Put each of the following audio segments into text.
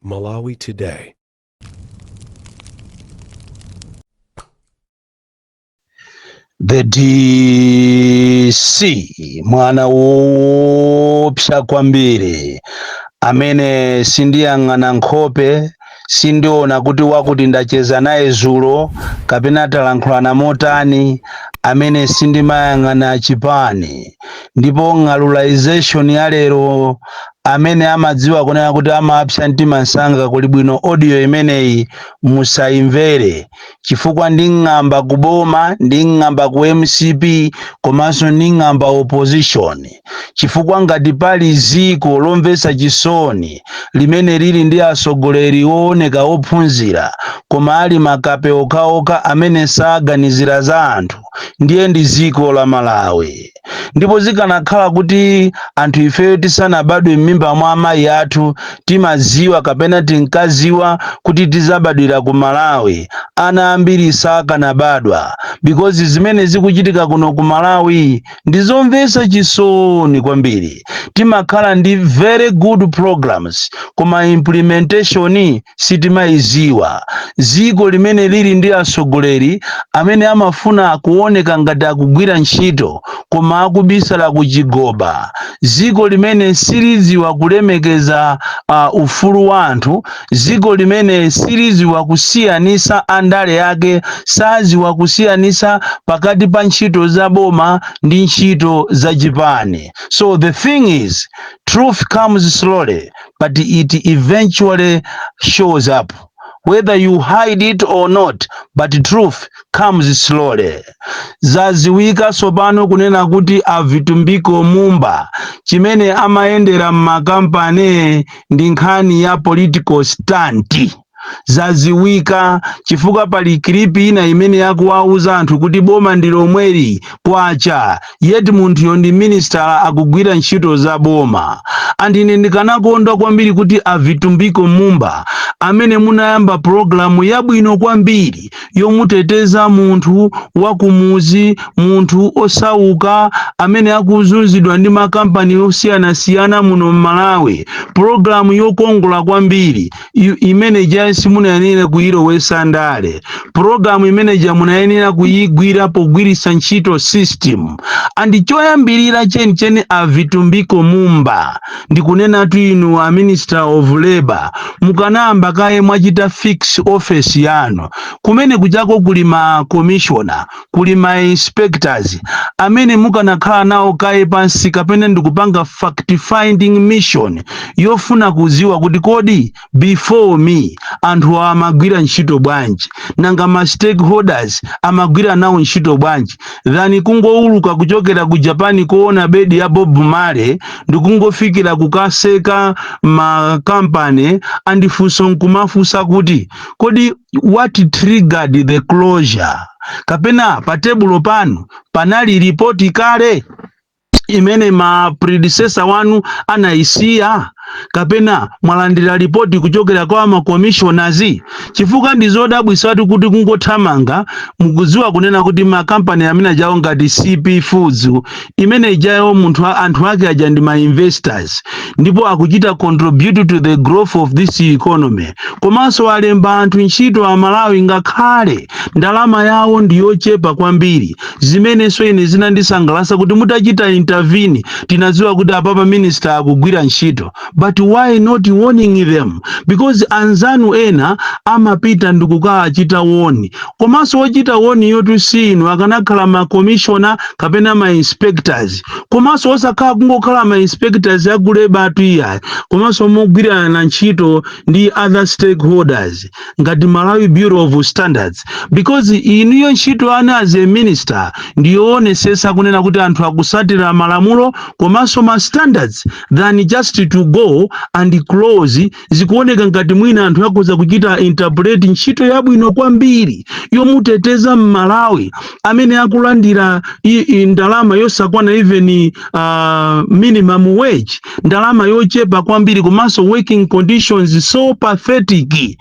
Malawi Today. The DC, mwana woopsa kwambiri, amene sindiyang'ana nkhope, sindiona kuti wakuti ndacheza naye zulo kapena talankhulana motani, amene sindimayang'ana chipani. Ndipo ng'alulization ya lero, amene amadziwa kunena kuti amapsa mtima msanga, kuli bwino audio imeneyi musayimvere, chifukwa nding'amba kuboma, nding'amba ku MCP, komanso nding'amba opposition, chifukwa ngati pali ziko lomvetsa chisoni limene lili ndi atsogoleri wooneka ophunzira koma ali makape okhaokha amene saganizira za anthu, ndiye ndi ziko la Malawi. Ndipo zikanakhala kuti anthu ifeyo tisanabadwe m'mimba mwa amayi athu timaziwa kapena tinkaziwa kuti tizabadwira ku Malawi, ana ambiri sakanabadwa, because zimene zikuchitika kuno ku Malawi ndizomvetsa chisoni kwambiri. Timakhala ndi very good programs, koma implementation sitimayiziwa. Ziko limene lili ndi atsogoleri amene amafuna kuoneka ngati akugwira ntchito koma akubisala kuchigoba, ziko limene silidziwa kulemekeza ufulu wa anthu, ziko limene silidziwa kusiyanisa andale ake, saziwa kusiyanisa pakati pa ntchito za boma ndi ntchito za chipani. So the thing is, truth comes slowly, but it eventually shows up, whether you hide it or not, but truth comes slowly. Zaziwika tsopano kunena kuti a Vitumbiko Mumba chimene amayendera m'makampani ndi nkhani ya political stunt. Zaziwika chifukwa pali clip ina imene yakuwauza anthu kuti boma ndi lomweli, kwacha, yet munthuyo ndi minister, akugwira ntchito za boma. And ine ndikanakondwa kwambiri kuti a Vitumbiko Mumba, amene munayamba pulogalamu yabwino kwambiri yomuteteza munthu wakumuzi, munthu osauka amene akuzunzidwa ndi makampani osiyanasiyana muno m'Malawi, pulogalamu yokongola kwambiri imene ija simunayenera kuyilowesa ndale. Pulogalamu imene ija munayenera kuyigwira pogwiritsa ntchito system. And choyambirira chenicheni, a Vitumbiko Mumba, ndikunenatu inu a Minister of Labor, mukanayamba kaye mwachita fix office yanu. Kumene kuchako kuli ma commissioner, kuli ma inspectors amene mukanakhala nawo kaye pansi kapena ndikupanga fact finding mission yofuna kuziwa kuti kodi before me anthu amagwira ntchito bwanji, nanga ma stakeholders amagwira nawo ntchito bwanji, than kungouluka kuchokera ku Japan kuona bedi ya Bob Marley ndikungofikira kukaseka makampani. And funso nkumafunsa kuti kodi what triggered the closure? Kapena pa tebulo panu panali ripoti kale imene ma predecessor wanu anayisiya, kapena mwalandira ripoti kuchokera kwa ma commissioners? Chifukwa ndi zodabwisatu kuti kungothamanga, mukudziwa kunena kuti makampani amene ajawo ngati CP Foods imene ijayo, munthu anthu ake aja ndi ma investors ndipo akuchita contribute to the growth of this economy, komanso alemba anthu ntchito a Malawi ngakhale ndalama yawo ndi yochepa kwambiri, zimenenso ine zinandisangalatsa kuti mutachita intervene tinadziwa kuti apapa minister akugwira ntchito. But why not warning them? Because anzanu ena amapita ndikukachita warn, komanso ochita warn yotu si inu, akanakhala ma commissioner kapena ma inspectors, komanso osakhala kungokhala ma inspectors aku labour atu iyayi, komanso mogwirana ntchito ndi other stakeholders ngati Malawi Bureau of Standards, because inuyo ntchito yanu as a minister ndiyoonetsetsa kunena kuti anthu akusatira malamulo komanso ma standards, than just to go and close. Zikuoneka ngati mwina anthu akhoza kuchita interpret ntchito yabwino kwambiri yomuteteza Mmalawi amene akulandira ndalama yosakwana even minimum wage, ndalama yochepa kwambiri, komanso working conditions so pathetic.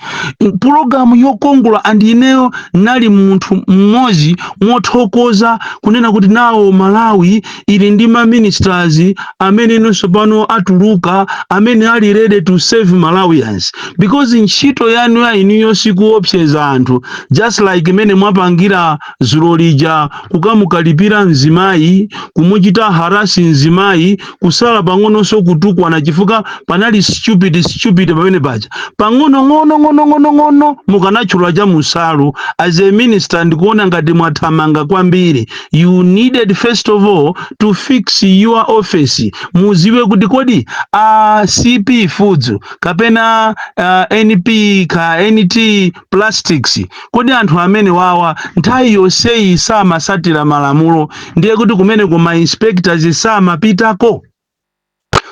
Pulogalamu yokongola, and ineyo nali munthu mmodzi mothokoza kunena kuti nawo Malawi ili ndi ma ministers amene inonso pano atuluka amene Amene ali ready to save Malawians, because ntchito yanu ya inuyo sikuopseza anthu, just like imene mwapangira zulo lija, kukamukalipira mzimayi, kumuchita harass mzimayi, kusala pang'ononso kutukwana, chifukwa panali stupid stupid pamene paja pang'ono ng'ono ng'ono ng'ono ng'ono mukanatchula cha musalu. As a minister, ndikuona ngati mwathamanga kwambiri. You needed first of all to fix your office. Muziwe kuti kodi a CP Foods kapena NP ka NT Plastics, kodi anthu amene wawa nthawi yonseyi samasatira malamulo? Ndiye kuti kumene kuma inspectors samapitako,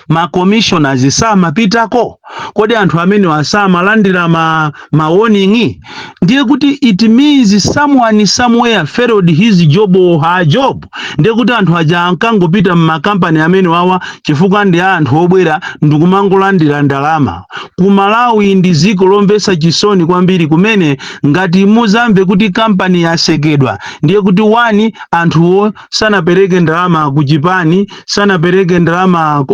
ma commissioners samapitako? Kodi anthu amene samalandira ma warning? Ndiye kuti it means someone somewhere failed his job or her job. Ndiye kuti anthu aja ankangopita mmakampani amene wawa chifukwa ndi anthu obwera ndikumangolandira ndalama. Ku Malawi ndi dziko lomvetsa chisoni kwambiri, kumene ngati muzamve kuti kampani yasekedwa, ndiye kuti wani anthuwo sanapereke ndalama ku chipani, sanapereke ndalama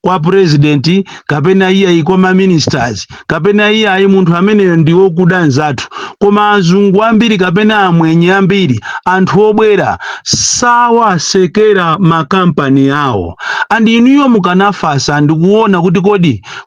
kwa president, kapena iyayi kwa ma ministers, kapena iyayi munthu ameneyo ndi wokuda nzathu. Koma azungu ambiri kapena amwenye ambiri, anthu obwera, sawasekera makampani awo. And inuyo mukanafasa ndikuona kuti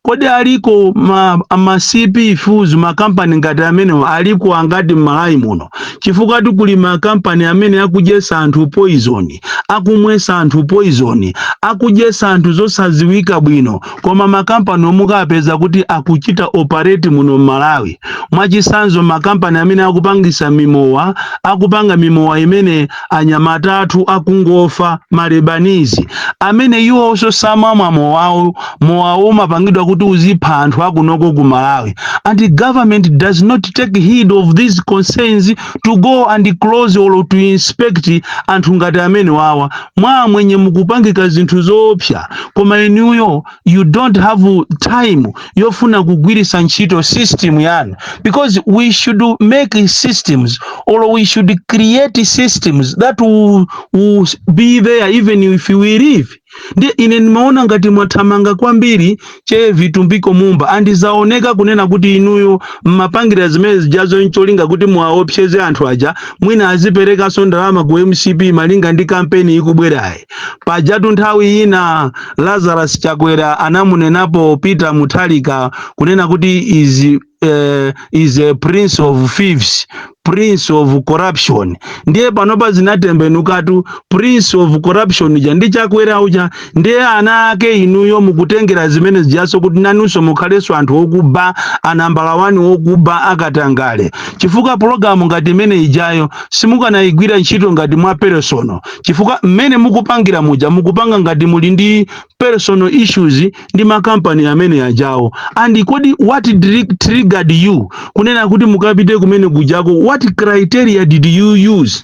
kodi aliko ma CP Foods, makampani ngati amenewo aliko angati m'Malawi muno? Chifukwa kuli makampani amene akudyesa anthu poison, akumwesa anthu poison, akudyesa anthu zosaziwika bwino, koma makampani omukapeza kuti akuchita operate muno m'Malawi. Mwachisanzo, makampani amene akupangisa mimowa, akupanga mimowa imene anyamata athu akungofa, ma Lebanese amene iwonso samamwa mowawo. Mowawo umapangidwa kuti uzipha anthu akunoko ku Malawi, and the government does not take heed of these concerns to go and close or to inspect anthu ngati amene wawa. Mwa mwenye mukupangika zinthu zoopsa, koma inuyo you don't have time yofuna kugwirisa ntchito system yanu, because we should make systems or we should create systems that will be there even if we leave. Ndi ine ndimaona ngati mwathamanga kwambiri, che Vitumbiko Mumba, andizaoneka kunena kuti inuyo mmapangira zimene zijazo ncholinga kuti muwaopseze anthu aja, mwina aziperekanso ndalama ku MCP malinga ndi kampeni ikubwerayi. Pajatu nthawi ina Lazarus Chakwera anamunenapo Peter Mutharika kunena kuti is a prince of thieves, prince of corruption. Ndiye panopa zinatembenukatu, prince of corruption ja ndi Chakwera uja. Ndiye ana ake inuyo mukutengera zimene zijaso kuti nanunso mukhalenso anthu okuba, anambala 1 okuba, akatangale, chifukwa pologalamu ngati imene ijayo simukanayigwira ntchito ngati mwa personal, chifukwa mmene mukupangira muja mukupanga ngati muli ndi personal issues ndi makampani amene ajawo. And kodi what triggered you kunena kuti mukapite kumene kujako? What criteria did you use?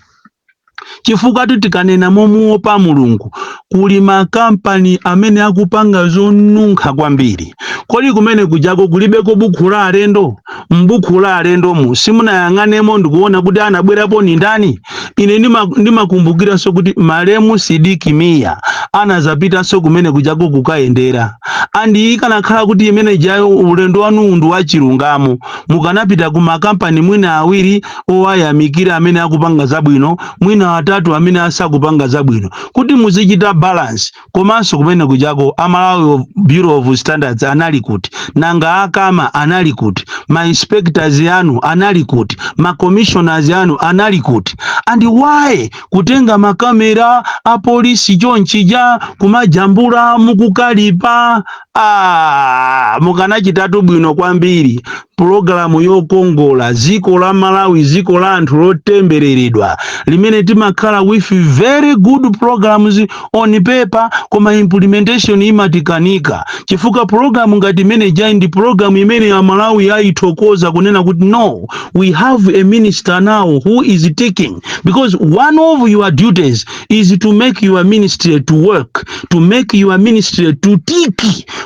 Chifukwa tikanena momuopa Mulungu, kuli makampani amene akupanga zonunkha kwambiri. Kodi kumene kujako kulibeko bukhu la alendo? M'bukhu la alendomu simunayang'anemo ndikuona kuti anabwerapo ni ndani? Ine ndimakumbukiranso kuti malemu Sidik Mia anazapitanso kumene kujako kukayendera. And ikanakhala kuti imene jayo ulendo wanu ndi wachilungamo, mukanapita ku makampani mwina awiri owayamikira amene akupanga zabwino, mwina atatu amene asakupanga zabwino, kuti muzichita balance. Komanso kumene kujako aMalawi Bureau of Standards anali kuti? Nanga akama anali kuti? Ma inspectors yanu anali kuti? Ma commissioners yanu anali kuti? And why kutenga makamera a polisi chonchija kumajambula mukukalipa? Ah, mukanachitatu bwino kwambiri. Pulogalamu yokongola. Dziko la Malawi, dziko la anthu lotembereredwa limene timakhala with very good programs on paper, koma implementation imatikanika, chifukwa program ngati imene jayi ndi program imene ya Malawi ayithokoza kunena kuti no, we have a minister now who is taking, because one of your duties is to make your ministry to work, to make your ministry to tick,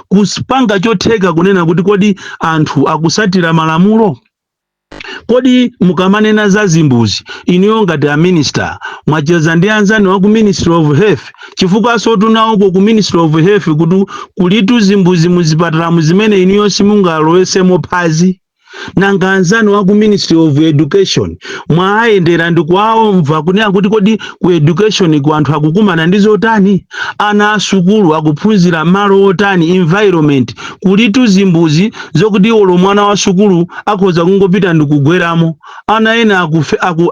kupanga chotheka kunena kuti kodi anthu akusatira malamulo. Kodi mukamanena za zimbuzi, inuyo ngati a minister mwacheza ndi anzanu wa ku Ministry of Health? Chifukwa sotunawoko ku Ministry of Health kuti kulitu zimbuzi muzipatalamu zimene inuyo simungalowesemo phazi. Nanga anzanu wa ku Ministry of Education mwayendera ndi kuwaomva kunena kuti kodi ku education ku anthu akukumana ndi zotani? Ana asukulu akuphunzira malo otani? Environment, kulitu zimbuzi zokuti olo mwana wa sukulu akhoza kungopita ndi kugweramo. Ana ena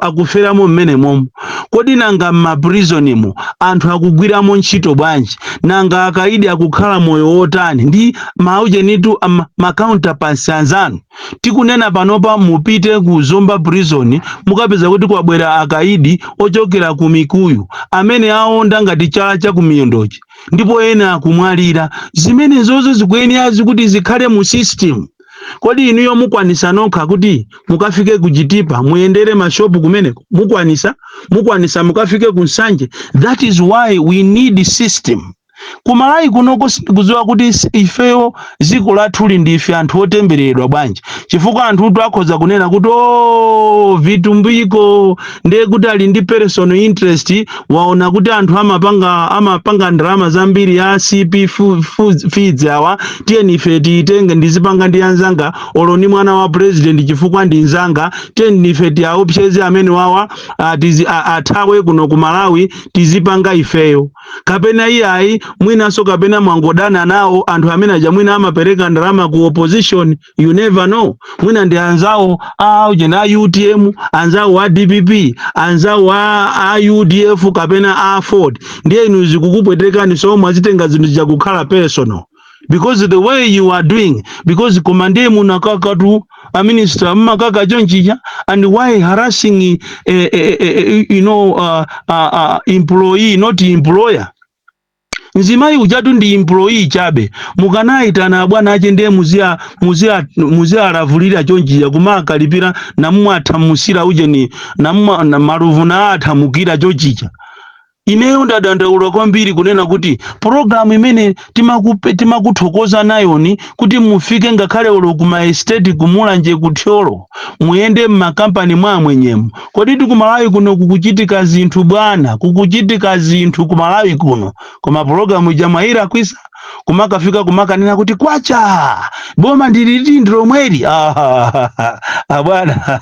akuferamo mmene momo. Kodi nanga m'maprisonimo anthu akugwiramo ntchito bwanji? Nanga akaidi akukhala moyo wotani ndi mauchenitu ma counterparts anzanu? Tikunena panopa, mupite ku Zomba Prison, mukapeza kuti kwabwera akaidi ochokera ku Mikuyu amene aonda ngati chala cha kumiyondochi, ndipo ena akumwalira. Zimenezozo zikuyenera kuti zikhale mu system. Kodi inuyo mukwanisa nokha kuti mukafike ku Chitipa, muyendere mashopu kumeneko? Mukwanisa mukafike ku Nsanje? That is why we need system. Kumalawi kunoko sitikudziwa kuti ifeyo dziko lathuli ndife anthu otembereredwa bwanji, chifukwa anthutu akhoza kunena kuti, "Oh, Vitumbiko ndiye kuti ali ndi personal interest, waona kuti anthu amapanga ndalama zambiri ya CP Feeds awa, tiyeni ife tiyitenge, ndizipanga ndi anzanga, olo ni mwana wa president chifukwa ndi nzanga, tiyeni ife tiaopseze amene wawa athawe kuno ku Malawi, tizipanga ifeyo." Kapena iyayi, mwinanso kapena mwangodana nawo anthu amene aja, mwina amapereka ndalama ku opposition. You never know, mwina ndi anzawo a ujena a UTM, anzawo a DPP, anzawo a UDF kapena a Ford, ndiye inu zikukupwetekani, so mwazitenga zinthu zikukhala personal because the way you are doing, because koma ndiye munakakatu a minister, mmakaka chonchija. And why harassing employee, not employer? Mzimayi ujatu ndi employee chabe. Mukanayitana abwana ache, ndiye muziyalavulira chonchija, kumakalipira namumwe athamusira ujeni namumwe na maluvu na athamukira chonchija. Ineyo ndadandaula kwambiri kunena kuti pologalamu imene timakuthokoza nayoni kuti mufike ngakhale olo kuma estate, kumulanje, kuthyolo, muyende mmakampani mwa amwenyemo. Kodi tikumalawi kuno kukuchitika zinthu bwana, kukuchitika zinthu kumalawi kuno, koma pologalamu ija mwayirakwisa, kumakafika kumakanena kuti kwacha boma ndiliti ndilomweri. Ah, bwana,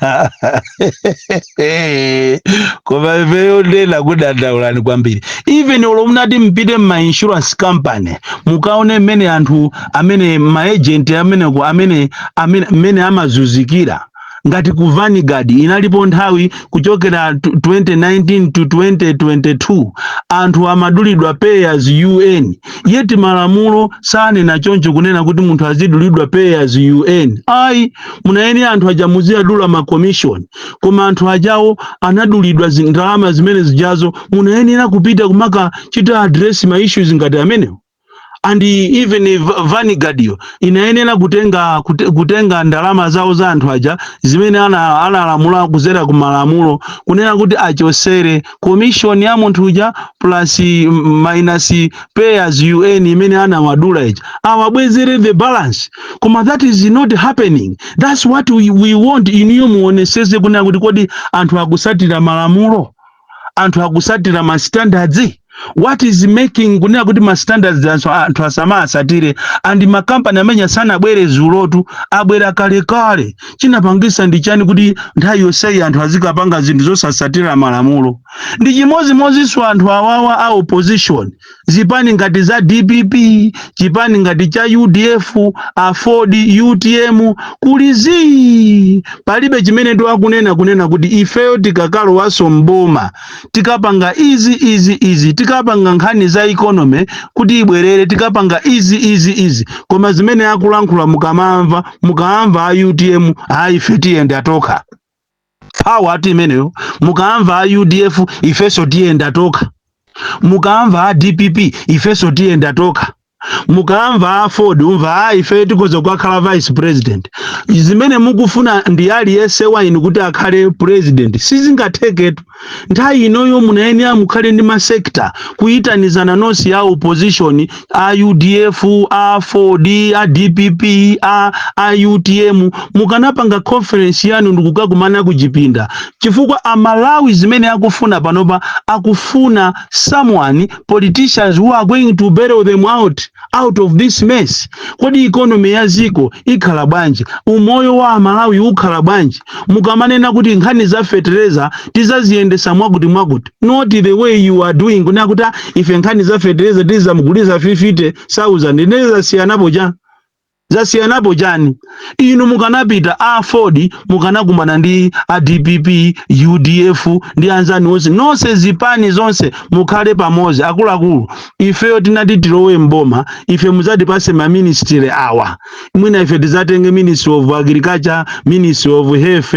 koma ifeyo ndena kudandaulani kwambiri. Even olo munati mpite mma insurance company, mukaone mmene anthu amene ma agent amene mmene amazunzikira. Ngati ku Vanguard inalipo nthawi kuchokera 2019 to 2022 anthu amadulidwa pay as you earn, yet malamulo sanena choncho kunena kuti munthu azidulidwa pay as you earn. Ayi, munayeni anthu aja muziyadula ma commission, koma anthu ajawo anadulidwa ndalama zimene zijazo. Munayenera kupita kumaka chita address ma issues ngati amenewo. And even if Vanguard yo inayenera kutenga ndalama zawo za anthu aja zimene analamula kuzera ku malamulo kunena kuti achosere commission ya munthu uja plus minus pay as you earn imene anawadula ija, awabwezere the balance. Koma that is not happening. That's what we want. Inuyo muonesese kunena kuti kodi anthu akusatira malamulo, anthu akusatira ma standards? What is making kunena kuti ma standards anthu asama asatire? And makampani amene sanabwere zulotu, abwera kalekale. Chinapangisa ndi chani kuti nthawi yonseyi anthu azikapanga zinthu zosasatira malamulo? Ndi chimodzimodzinso anthu awawa a opposition, zipani ngati za DPP, chipani ngati cha UDF, AFORD, UTM, kuli zii, palibe chimene tiwakunena kunena kuti ifeyo tikakalowaso mboma tikapanga izi, izi, izi, tikapanga nkhani za economy kuti ibwerere, tikapanga izi, izi, izi. Koma zimene akulankhula, mukamamva, mukamva a UTM, "Ayi, ife tiyenda tokha," power ati imeneyo. Mukamva a UDF, "Ifeso tiyenda tokha." Mukamva a DPP, "Ifeso tiyenda tokha." Mukamva AFORD, umva a ife tikoza kukakhala vice president. Zimene mukufuna ndi aliyense wa inu kuti akhale president, sizingatheketu. Nthawi inoyo munayenera mukhale ndi ma sector, kuyitanizana nonse ya opposition, a UDF, a AFORD, a DPP, a UTM. Mukanapanga conference yanu ndikukakumana kuchipinda, chifukwa Amalawi zimene akufuna panopa, akufuna someone, politicians who are going to bail them out of this mess. Kodi economy ya ziko ikhala bwanji? Umoyo wa Amalawi ukhala bwanji? Mukamanena kuti nkhani za fetereza tizaziyendesa mwakuti mwakuti, not the way you are doing, kuna kuti, "Ah, ife nkhani za fetereza tizamugulisa 50,000." Ndine zasiyanapo cha zasiyanapo chani? Inu mukanapita a AFORD, mukanakumana ndi a DPP, UDF ndi anzani onse, nonse zipani zonse mukhale pamodzi. Akuluakulu, ifeyo tinati tilowe mboma, ife muzatipase ma ministry awa. Mwina ife tizatenge Ministry of Agriculture, Ministry of Health.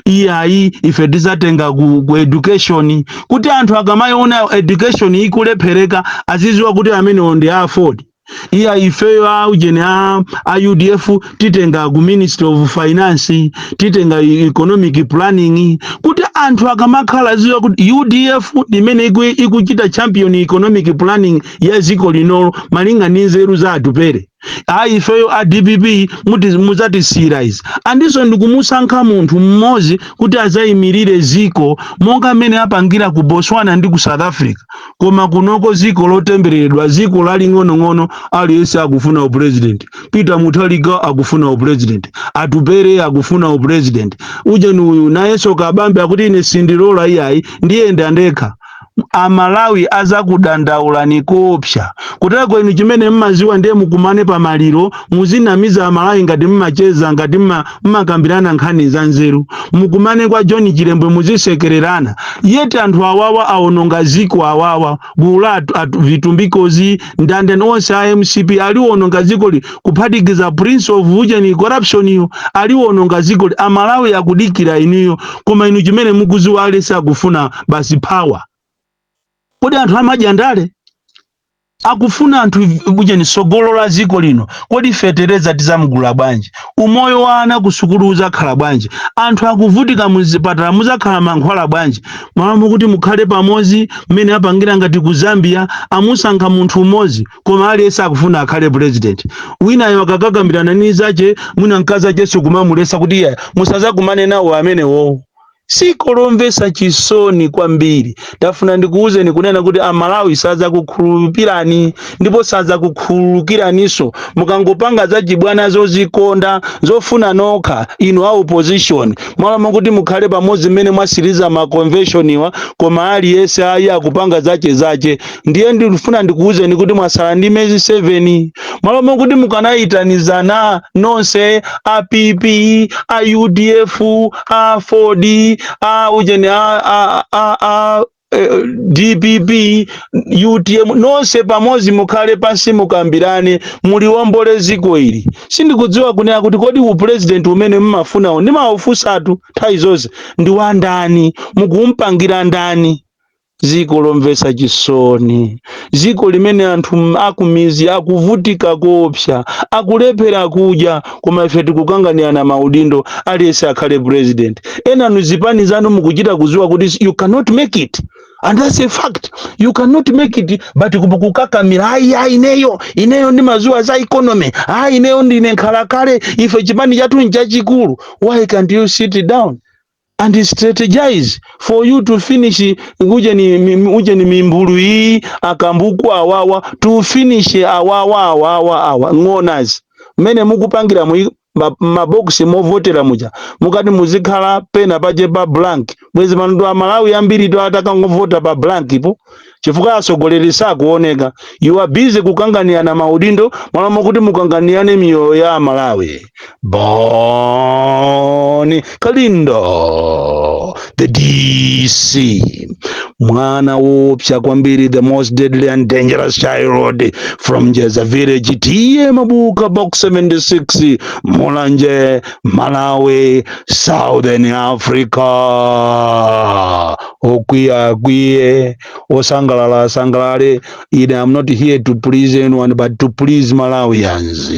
Iyayi, ife tizatenga ku education, kuti anthu akamayiona education ikulephereka aziziwa kuti amenewo ndi a AFORD. Iya, ifeyo a ujene a UDF titenga ku Ministry of Finance, titenga economic planning, kuti anthu akamakhala ziwa kuti UDF imene ikuchita champion economic planning ya ziko linolo malinga ndi nzeru za Atupere. A ifeyo a DPP muti muzatisiyira izi. Andiso ndikumusankha munthu mmodzi kuti azayimirire ziko, monga mmene apangira ku Botswana ndi ku South Africa. Koma kunoko, ziko lotembereredwa, ziko laling'onong'ono, aliyense akufuna upresident. Peter Mutharika akufuna upresident, Atupere akufuna upresident, ujeni uyu nayenso Kabambe akuti ine sindilola iyayi, ndiyenda ndekha. Amalawi azakudandaulani koopsa. Kuteko inu chimene mmaziwa ndiye mukumane pamaliro, muzinamiza Amalawi ngati mmacheza, ngati mmakambirana nkhani za nzeru. Mukumane kwa John Chilembwe, muzisekererana, yeti anthu awawa awononga ziko. Awawa gulu la vitumbikozi ndandani onse a MCP aliwononga zikoli, kuphatikiza prince of ujeni corruption iyo, aliwononga zikoli. Amalawi akudikira inuyo, koma inu chimene mukuziwa, alesi akufuna basi power. Kodi anthu amadya ndale? Akufuna anthu ujeni sogolo la ziko lino. Kodi fetereza tizamugula bwanji? Umoyo wa ana kusukulu uzakhala bwanji? Anthu akuvutika muzipatala, muzakhala mankhwala bwanji? Malamu kuti mukhale pamodzi mmene apangira ngati ku Zambia, amusankha munthu umodzi, koma aliyense akufuna akhale president. Winayo akakakambirana ni zache, mwina mkazi acheso kumamulesa kuti iye musazakumane nawo amenewo. Siko lomvetsa chisoni kwambiri. Ndafuna ndikuwuzeni kunena kuti Amalawi sadzakukhulupirani ndipo sadzakukhululukiraninso mukangopanga zachibwana, zozikonda, zofuna nokha. Inu a opposition, mwalamo kuti mukhale pamodzi mmene mwasiriza ma convention iwa, koma aliyense ayi, akupanga zache zache. Ndiye ndifuna ndikuwuzeni kuti mwasala ndi miyezi 7. Mwalamo kuti mukanayitanizana nonse, a PP, a UDF, a AFORD, a ujeni, a DPP, UTM, nonse pamodzi mukhale pansi, mukambirane, muliwombole ziko ili. Sindikudziwa kunena kuti kodi upresident umene mmafunawo, ndimawufunsatu nthawi zonse, ndi wa ndani? Mukumpangira ndani? Ziko lomvetsa chisoni, ziko limene anthu akumizi akuvutika koopsa, akulephera kudya, koma ife tikukanganirana maudindo, aliyense akhale president. Enanu zipani zanu mukuchita kuziwa kuti you cannot make it, and that's a fact, you cannot make it, but kukakamira, ayi ayi, ineyo ndimaziwa za economy, ayi, ineyo ndine nkhalakale, ife chipani chathu nchachikulu. Why can't you sit down and strategize for you to finish uje ni mimbulu iyi, akambuku awawa, to finish awawa awawa awa ng'onazi mmene mukupangira mu mabokisi movotera muja? Mukati muzikhala pena pache pa blank, bwezi pano Amalawi ambiri to atakangovota pa blank po, chifukwa atsogoleri sakuoneka. You are busy kukanganirana maudindo mwalamo kuti mukanganirane miyoyo ya Amalawi. Boni Kalindo, the DC, Mwana woopsa kwambiri, the most deadly and dangerous child from Jeza village, T/A Mabuka, Box 76, Mulanje, Malawi, Southern Africa. Okwiya akwiye, osangalala asangalale. Ine am not here to please anyone but to please Malawians.